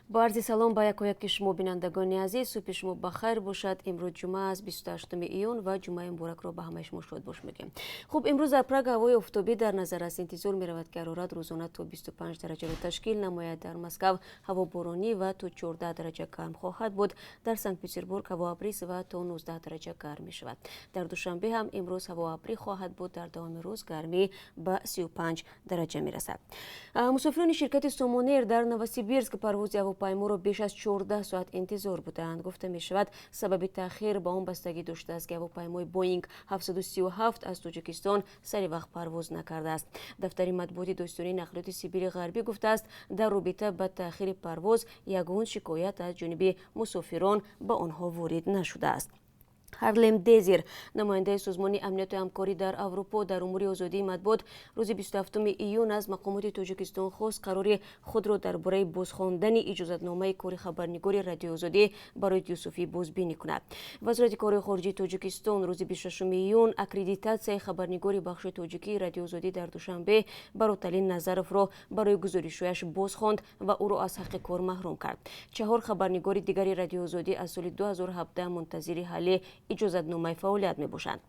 Бо арзи салом ба якояки шумо, бинандагони азиз, субҳи шумо ба хайр бошад. Имрӯз ҷумъа аст, 28 июн, ва ҷумъаи муборакро ба ҳамаи шумо шодбош мегӯем. Хуб, имрӯз дар Прага ҳавои офтобӣ дар назар аст. Интизор меравад, ки ҳарорат рӯзона то 25 дараҷаро ташкил намояд. Дар Москав ҳаво боронӣ ва то 14 дараҷа гарм хоҳад буд. Дар Санкт Петербург ҳаво абрист ва то 19 дараҷа гарм мешавад. Дар Душанбе ҳам имрӯз ҳаво абрӣ хоҳад буд. Дар давоми рӯз гармӣ ба 35 дараҷа мерасад. Мусофирони ширкати Сомонэйр дар Новосибирск парвози ҳавопайморо беш аз 14 соат интизор буданд. Гуфта мешавад, сабаби таъхир ба он бастагӣ доштааст, ки ҳавопаймои Боинг 737 аз Тоҷикистон сари вақт парвоз накардааст. Дафтари матбуоти додситонии нақлиёти Сибири Ғарбӣ гуфтааст, дар робита ба таъхири парвоз ягон шикоят аз ҷониби мусофирон ба онҳо ворид нашудааст. Ҳарлем Дезир, намояндаи Созмони амнияту ҳамкорӣ дар Аврупо дар умури озодии матбуот, рӯзи 27 июн аз мақомоти Тоҷикистон хост, қарори худро дар бораи бозхондани иҷозатномаи кори хабарнигори Радиои Озодӣ Барои Юсуфӣ бозбинӣ кунад. Вазорати корҳои хориҷии Тоҷикистон рӯзи 26 июн аккредитатсияи хабарнигори бахши тоҷикии Радиои Озодӣ дар Душанбе Бароталин Назаровро барои гузоришҳояш бозхонд ва ӯро аз ҳаққи кор маҳрум кард. Чаҳор хабарнигори дигари Радиои Озодӣ аз соли 2017 мунтазири ҳалли иҷозатномаи фаъолият мебошанд.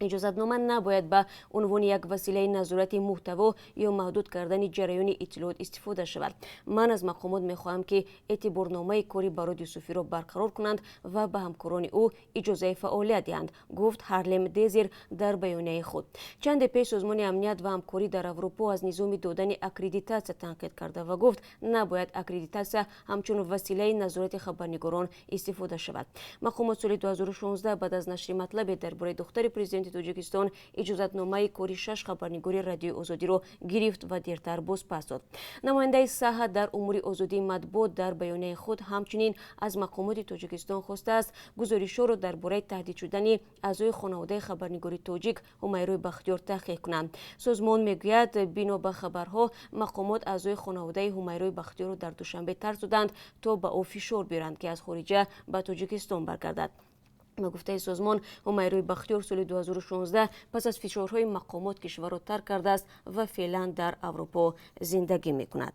Иҷозатнома набояд ба унвони як василаи назорати муҳтаво ё маҳдуд кардани ҷараёни иттилоот истифода шавад. Ман аз мақомот мехоҳам, ки эътиборномаи кори Барод Юсуфиро барқарор кунанд ва ба ҳамкорони ӯ иҷозаи фаъолият диҳанд, гуфт Ҳарлем Дезир дар баёнияи худ. Чанде пеш Созмони амният ва ҳамкорӣ дар Аврупо аз низоми додани аккредитатсия танқид карда ва гуфт, набояд аккредитатсия ҳамчун василаи назорати хабарнигорон истифода шавад. Мақомот соли 2016 баъд аз нашри матлабе дар бораи духтари президенти Тоҷикистон иҷозатномаи кори шаш хабарнигори Радиои Озодиро гирифт ва дертар бозпас дод. Намояндаи саҳа дар умури озодии матбуот дар баёнияи худ ҳамчунин аз мақомоти Тоҷикистон хостааст, гузоришҳоро дар бораи таҳдид шудани аъзои хонаводаи хабарнигори тоҷик Ҳумайрои Бахтиёр таҳқиқ кунанд. Созмон мегӯяд, бино ба хабарҳо, мақомот аъзои хонаводаи Ҳумайрои Бахтиёрро дар Душанбе тарсуданд, то ба ӯ фишор биёранд, ки аз хориҷа ба Тоҷикистон баргардад. Ба гуфтаи созмон, Ҳумайрои Бахтиёр соли 2016 пас аз фишорҳои мақомот кишварро тарк кардааст ва феълан дар Аврупо зиндагӣ мекунад.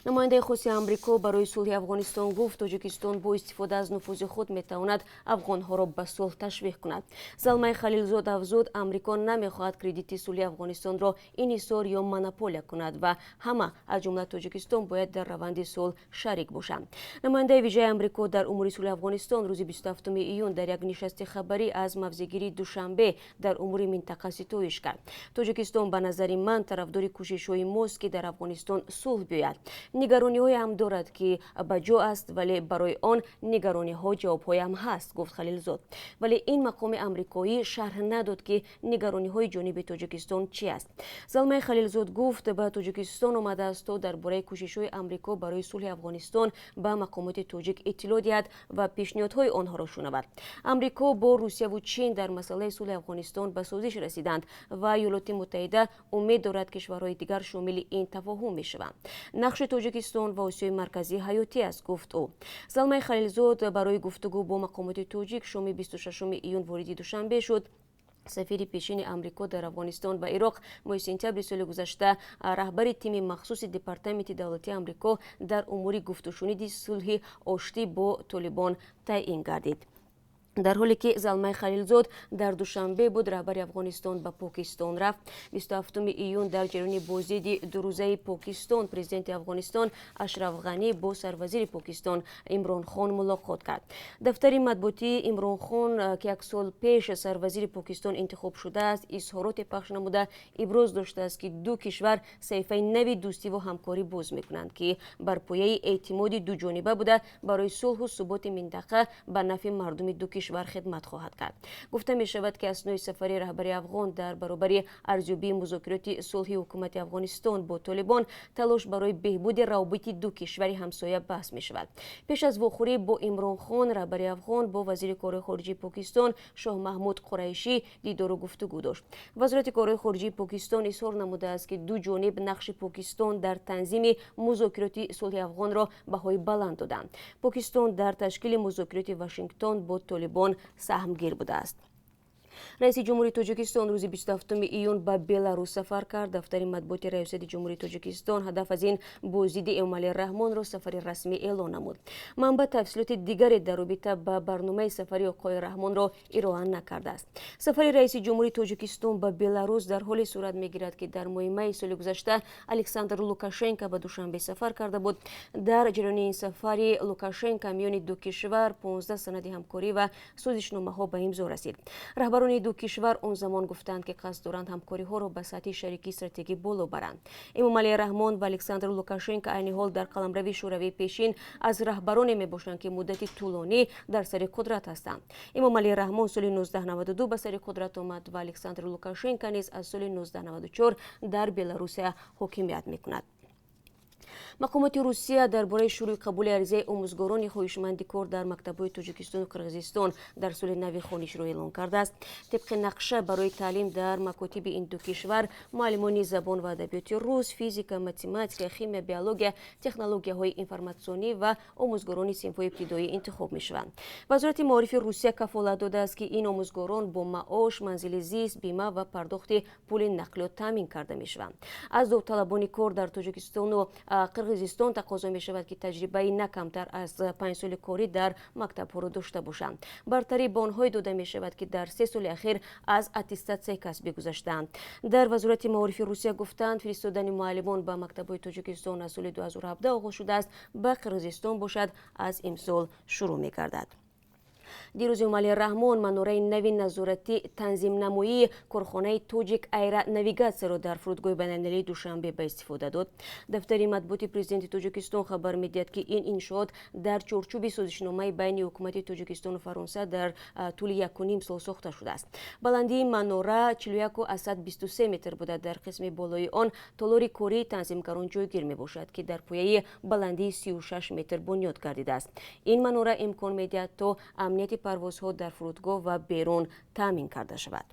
Намояндаи хоси Амрико барои сулҳи Афғонистон гуфт, Тоҷикистон бо истифода аз нуфузи худ метавонад афғонҳоро ба сулҳ ташвиқ кунад. Залмай Халилзод афзуд, Амрико намехоҳад кредити сулҳи Афғонистонро инҳисор ё монополия кунад ва ҳама, аз ҷумла Тоҷикистон, бояд дар раванди сулҳ шарик бошанд. Намояндаи вижаи Амрико дар умури сулҳи Афғонистон рӯзи 27 июн дар як нишасти хабарӣ аз мавзеъгирии Душанбе дар умури минтақа ситоиш кард. Тоҷикистон, ба назари ман, тарафдори кӯшишҳои мост, ки дар Афғонистон сулҳ биёяд. Нигарониҳоеам дорад, ки ба ҷо аст, вале барои он нигарониҳо ҷавобҳоям ҳаст, гуфт Халилзод. Вале ин мақоми амрикоӣ шарҳ надод, ки нигарониҳои ҷониби Тоҷикистон чи аст. Залмай Халилзод гуфт, ба Тоҷикистон омадааст, то дар бораи кӯшишҳои Амрико барои сулҳи Афғонистон ба мақомоти тоҷик иттилоъ диҳад ва пешниҳодҳои онҳоро шунавад. Амрико бо Русияву Чин дар масъалаи сулҳи Афғонистон ба созиш расиданд ва Иёлоти Муттаҳида умед дорад, кишварҳои дигар шомили ин тафоҳум мешаванд. Нақши Тоҷикистон ва Осиёи Марказӣ ҳаётӣ аст, гуфт ӯ. Залмай Халилзод барои гуфтугӯ бо мақомоти тоҷик шоми 26 июн вориди Душанбе шуд. Сафири пешини Амрико дар Афғонистон ва Ироқ моҳи сентябри соли гузашта раҳбари тими махсуси Департаменти давлатии Амрико дар умури гуфтушуниди сулҳи оштӣ бо Толибон таъин гардид. Дар ҳоле ки Залмай Халилзод дар Душанбе буд, раҳбари Афғонистон ба Покистон рафт. 27 июн дар ҷараёни боздиди дурӯзаи Покистон президенти Афғонистон Ашраф Ғанӣ бо сарвазири Покистон Имрон Хон мулоқот кард. Дафтари матбуотии Имрон Хон, ки як сол пеш сарвазири Покистон интихоб шудааст, изҳороте пахш намуда, иброз доштааст, ки ду кишвар саҳифаи нави дӯстиву ҳамкорӣ боз мекунанд, ки бар пояи эътимоди дуҷониба буда, барои сулҳу суботи минтақа ба нафъи мардуми ду кишвар хидмат хоҳад кард. Гуфта мешавад, ки аснои сафари раҳбари афғон дар баробари арзёбии музокироти сулҳи ҳукумати Афғонистон бо Толибон, талош барои беҳбуди равобити ду кишвари ҳамсоя баҳс мешавад. Пеш аз вохӯрӣ бо Имрон Хон раҳбари афғон бо вазири корҳои хориҷии Покистон Шоҳ Маҳмуд Қурайшӣ дидору гуфтугӯ дошт. Вазорати корҳои хориҷии Покистон изҳор намудааст, ки ду ҷониб нақши Покистон дар танзими музокироти сулҳи афғонро баҳои баланд доданд. Покистон дар ташкили музокироти Вашингтон бо Толибон саҳмгир будааст. Раиси Ҷумҳурии Тоҷикистон рӯзи 27 июн ба Беларус сафар кард. Дафтари матбуоти Раёсати Ҷумҳурии Тоҷикистон ҳадаф аз ин боздиди Эмомалӣ Раҳмонро сафари расмӣ эълон намуд. Манбаъ тафсилоти дигаре дар робита ба барномаи сафари оқои Раҳмонро ироа накардааст. Сафари раиси Ҷумҳурии Тоҷикистон ба Беларус дар ҳоле сурат мегирад, ки дар моҳи майи соли гузашта Александр Лукашенко ба Душанбе сафар карда буд. Дар ҷараёни ин сафари Лукашенко миёни ду кишвар 15 санади ҳамкорӣ ва созишномаҳо ба имзо расид. Раҳбарони ду кишвар он замон гуфтанд, ки қасд доранд ҳамкориҳоро ба сатҳи шарикии стратегӣ боло баранд. Эмомалӣ Раҳмон ва Александр Лукашенко айни ҳол дар қаламрави Шӯравии пешин аз раҳбароне мебошанд, ки муддати тӯлонӣ дар сари қудрат ҳастанд. Эмомалӣ Раҳмон соли 1992 ба сари қудрат омад ва Александр Лукашенко низ аз соли 1994 дар Беларусия ҳокимият мекунад. Мақомоти Русия дар бораи шурӯи қабули аризаи омӯзгорони хоҳишманди кор дар мактабҳои Тоҷикистону Қирғизистон дар соли нави хонишро эълон кардааст. Тибқи нақша, барои таълим дар макотиби ин ду кишвар муаллимони забон ва адабиёти рус, физика, математика, химия, биология, технологияҳои информатсионӣ ва омӯзгорони синфҳои ибтидоӣ интихоб мешаванд. Вазорати маорифи Русия кафолат додааст, ки ин омӯзгорон бо маош, манзили зист, бима ва пардохти пули нақлиёт таъмин карда мешаванд. Аз довталабони кор дар Тоҷикистону Қирғизистон тақозо мешавад, ки таҷрибаи на камтар аз 5 соли корӣ дар мактабҳоро дошта бошанд. Бартарӣ ба онҳое дода мешавад, ки дар 3 соли ахир аз аттестатсияи касбӣ гузаштаанд. Дар Вазорати маорифи Русия гуфтанд, фиристодани муаллимон ба мактабҳои Тоҷикистон аз соли 2017 оғоз шудааст, ба Қирғизистон бошад, аз имсол шурӯъ мегардад. Дирӯз Эмомалӣ Раҳмон манораи нави назоратӣ танзимнамоии корхонаи Тоҷик Аэронавигатсияро дар фурудгоҳи байналмилалии Душанбе ба истифода дод. Дафтари матбуоти президенти Тоҷикистон хабар медиҳад, ки ин иншоот дар чорчӯби созишномаи байни ҳукумати Тоҷикистону Фаронса дар тӯли 1,5 сол сохта шудааст. Баландии манора 41,23 метр буда, дар қисми болои он толори кории танзимгарон ҷойгир мебошад, ки дар пояи баландии 36 метр бунёд гардидааст. Ин манора имкон медиҳад, то амнияти парвозҳо дар фурудгоҳ ва берун таъмин карда шавад.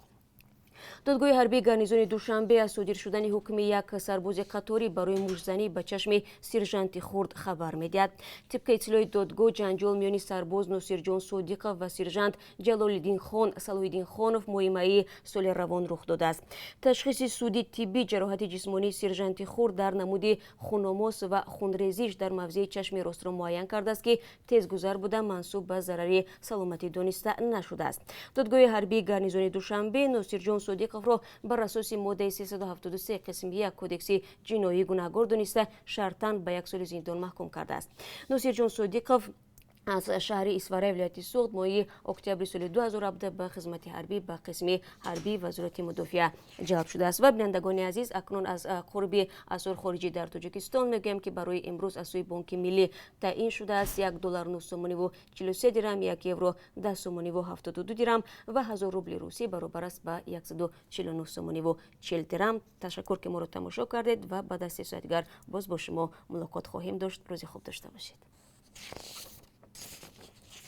Додгоҳи ҳарбии гарнизони Душанбе аз содир шудани ҳукми як сарбози қаторӣ барои муштзанӣ ба чашми сержанти хурд хабар медиҳад. Тибқи иттилои додгоҳ, ҷанҷол миёни сарбоз Носирҷон Содиқов ва сержант Ҷалолиддинхон Салоҳиддинхонов моҳи майи соли равон рух додааст. Ташхиси суди тиббӣ ҷароҳати ҷисмонии сержанти хурд дар намуди хуномос ва хунрезиш дар мавзеи чашми ростро муайян кардааст, ки тезгузар буда, мансуб ба зарари саломатӣ дониста нашудааст. Додгоҳи ҳарбии гарнизони Душанбе Носирҷон Содиқовро бар асоси моддаи 373 қисми 1 Кодекси ҷиноӣ гунаҳгор дониста, шартан ба як соли зиндон маҳкум кардааст. Носирҷон Содиқов аз шаҳри Исфараи вилояти Суғд моҳи октябри соли 2017 ба хизмати ҳарбӣ ба қисми ҳарбии Вазорати мудофиа ҷалб шудааст. Ва, бинандагони азиз, акнун аз қурби асъор хориҷӣ дар Тоҷикистон мегӯям, ки барои имрӯз аз сӯи Бонки Миллӣ таъин шудааст: 1 доллар 9 сомониву 43 дирам, 1 евро 10 сомониву 72 дирам ва 1000 рубли русӣ баробар аст ба 149 сомониву 40 дирам. Ташаккур, ки моро тамошо кардед, ва баъд аз 3 соат дигар боз бо шумо мулоқот хоҳем дошт. Рӯзи хуб дошта бошед.